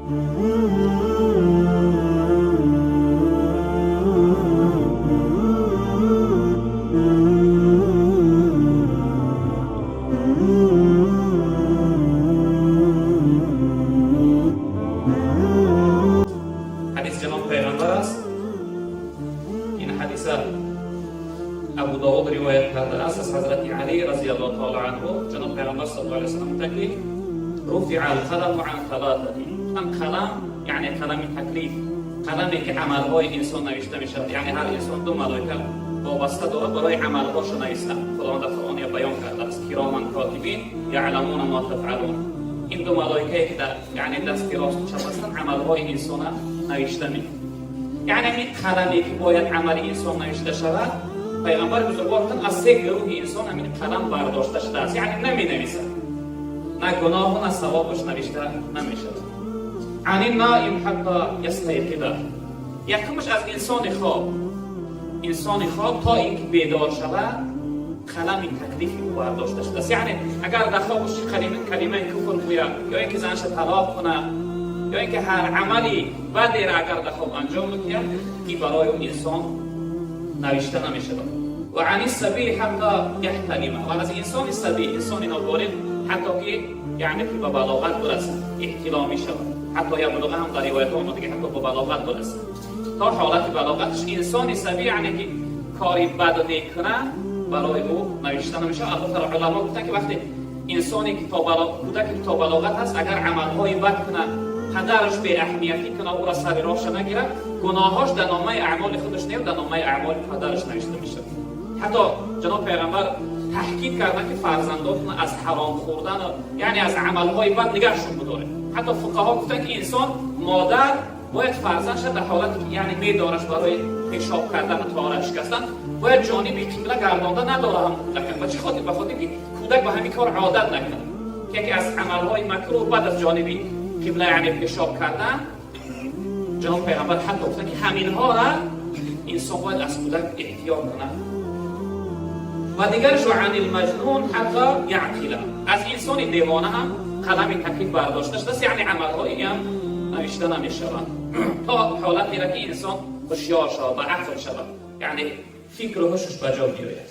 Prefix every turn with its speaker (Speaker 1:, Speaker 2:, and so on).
Speaker 1: Ҳадис ҷаноб пайғамбар аст. Ин ҳадиса Абу Довуд ривоят кардааст аз ҳазрати Али разияллоҳу таала анҳу. Ҷаноб пайғамбар саллаллоҳу алайҳи васаллам гуфтанд, ки руфиа алқаламу ан саласати. Гуфтанд, қалам, яъне қалами таклиф, қаламе ки амалҳои инсон навишта мешавад. Яъне ҳар инсон ду малоика вобаста дорад барои амалҳошо навистан. Худованд дар Қуръон баён кардааст: кироман котибин яъламуна ма тафъалун. Ин ду малоикае ки дар, яъне, дасти росту чап ҳастанд, амалҳои инсона навишта мекунанд. Яъне ҳамин қаламе ки бояд амали инсон навишта шавад, пайғамбари бузургвор гуфтанд, аз се гурӯҳи инсон ҳамин қалам бардошта шудааст, яъне наменависад, на гуноҳу на савобаш навишта намешавад. Ани наим ҳатта ястайқиза. Якумаш аз инсони хоб. Инсони хоб то ин ки бедор шавад, қалами таклифи ӯ бардошта шудааст. Яъне агар дар хобаш калимаи куфр гӯяд, ё ин ки занша талоқ кунад, ё ин ки ҳар амали бадеро агар дар хоб анҷом бидиҳад, ин барои ӯ инсон навишта намешавад. Ва ани сабии ҳатта яҳталима. Ва аз инсони сабӣ, инсони ноболиғ, ҳатто ки, яъне ки ба балоғат бирасад, эҳтилом мешавад. Ҳатто яблуға ҳам дар ривоятҳо омада ки ҳатто ба балоғат бирасад. То ҳолати балоғаташ инсони сабӣ, яъне ки кори бад мекунад, барои ӯ навишта намешавад. Албатта, уламо гуфтанд, ки вақте инсоне ки то кӯдаке ки то балоғат аст, агар амалҳои бад кунад, падараш беаҳамиятӣ кунад, ӯро сари роҳша нагирад, гуноҳош дар номаи аъмоли худаш не, дар номаи аъмоли падараш навишта мешавад. Ҳатто ҷаноб пайғамбар таҳкид карданд, ки фарзандотон аз ҳаром хӯрдан, яъне аз амалҳои бад нигаҳшон бидоред. Ҳатто фуқаҳо гуфтанд, ки инсон, модар бояд фарзандша дар ҳолате ки, яъне, медораш барои пешоб кардан ва таҳорат шикастан, бояд ҷониби қибла гардонда надора ҳам кӯдака. Ба чӣ хотир? Ба хотир ки кӯдак ба ҳамин кор одат накунад, ки яке аз амалҳои макрӯҳ баъд аз ҷониби қибла, яъне пешоб кардан. Ҷаноб пайғамбар ҳатто гуфтанд, ки ҳаминҳора инсон бояд аз кӯдак эҳтиёт кунад. Ва дигараш ва ани лмаҷнун ҳатто яъқила. Аз инсони девона ҳам қалами таклиф бардошта шудааст, яъне амалҳои ҳам навишта намешаванд то ҳолатеро ки инсон ҳушёр шавад, ба ақл шавад, яъне фикру ҳушаш ба ҷо биёяд.